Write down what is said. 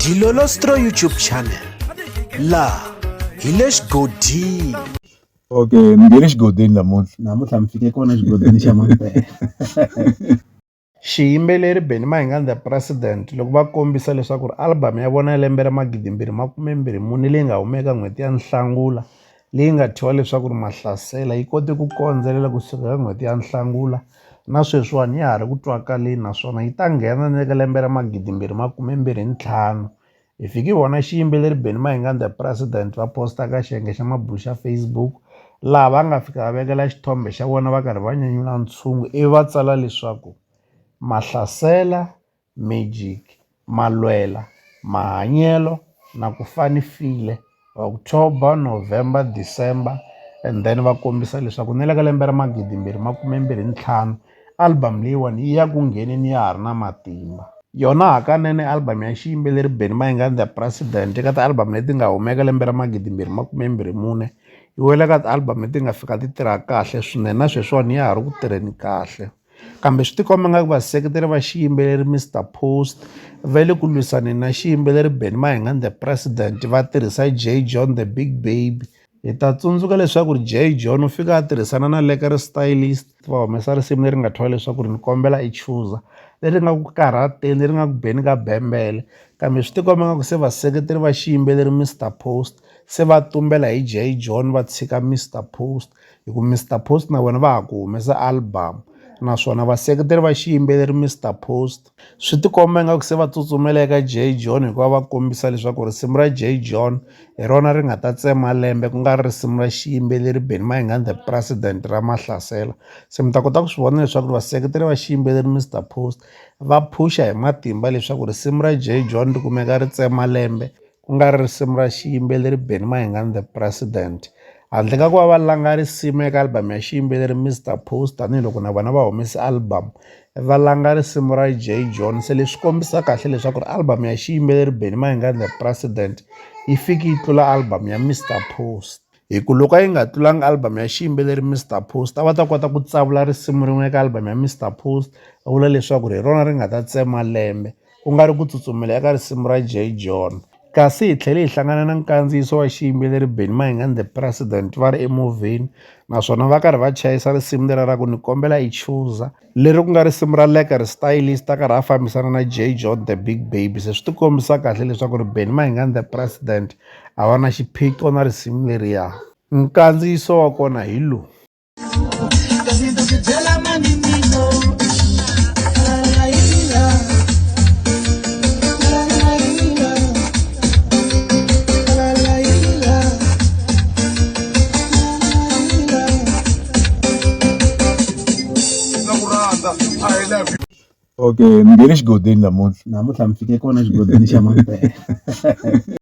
Dilolostro YouTube channel laha hi le xigodini. Okay, mi nge le xigodini namuntlha. Namuntlha mi fike kona xigodini xa mampela. Xiyimbeleri Benny Mayengani The President loko va kombisa leswaku ri album ya vona ya lembe ra 2024 leyi nga huma eka n'hweti ya Nhlangula leyi nga thyiwa leswaku ri Mahlasela yi kote ku kondzelela kusuka ka n'hweti ya Nhlangula na sweswiwani ya ha ri ku twakaleni naswona yi ta nghena na le ka lembe ra 2025. Hi fike hi vona xiyimbeleri Benny Mayengani The President va posta ka xiyenge xa mabulo xa Facebook laha va nga fika va vekela xithombe xa vona va karhi va nyanyula ntshungu ivi va tsala leswaku Mahlasela, Magic, Malwela, Mahanyelo na ku fa ni file October, November, December and then va kombisa leswaku na le ka lembe ra 2025 album leyiwani yi ya ku ngheneni ya ha ri na matimba. Yona hakanene album ya xiyimbeleri Benny Mayengani The President eka ti-album leti nga huma eka lembe ra 2024 yi wela ka ti-album leti nga fika ti tirha kahle swinene na sweswiwani ya ha ri ku tirheni kahle. Kambe swi tikomba nga ku vaseketeri va xiyimbeleri Mister Post va le ku lwisaneni na xiyimbeleri Benny Mayengani The President va tirhisa Jay John The Big Baby. Hi ta tsundzuka leswaku Jay John u fika a tirhisana na Lekker Stylist va humesa risimu leri nga thyiwa leswaku ri ni kombela i chuza leri nga ku karhateni leri nga ku beni ka bembele kambe swi tikomba nga ku se vaseketeri va xiyimbeleri Mister Post se va tumbela hi Jay John va tshika Mister Post hi ku Mister Post na vona va ha ku humesa album naswona vaseketeri va xiyimbeleri Mister Post swi tikomba ingaku se va tsutsumela eka Jay John hikuva va kombisa leswaku risimu ra Jay John hi rona ri nga ta tsema lembe ku nga ri risimu ra xiyimbeleri Benny Mayengani the President ra Mahlasela se mi ta kota ku swi vona leswaku vaseketeri va xiyimbeleri Mister Post va phusha hi matimba leswaku risimu ra Jay John ri kumeka ri tsema lembe ku nga ri risimu ra xiyimbeleri Benny Mayengani The President. Handle ka ku va va langa risimu eka album ya xiyimbeleri Mister Post tanihiloko na vona va humese album va langa risimu ra Jay John se leswi kombisa kahle leswaku ri album ya xiyimbeleri Benny Mayengani The President yi fiki yi tlula album ya Mister Post. Hi ku loko a yi nga tlulanga album ya xiyimbeleri Mister Post a va ta kota ku tsavula risimu rin'we eka album ya Mister Post va vula leswaku ri hi rona ri nga ta tsema lembe ku nga ri ku tsutsumela eka risimu ra Jay John. Kasi hi tlhele hi hlangana na nkandziyiso wa xiyimbeleri Benny Mayengani The President va ri emovheni naswona va karhi va chayisa risimu leriya ra ku ni kombela i chuza leri ku nga risimu ra Lekker Stylist a karhi a fambisana na Jay John The Big Baby se swi tikombisa kahle leswaku ri Benny Mayengani The President a va na xiphiqo na risimu leriya. Nkandziyiso wa kona hi lowu. Okay, mi nge le xigodini namuntlha. Namuntlha mi fike kona xigodini xa mampela.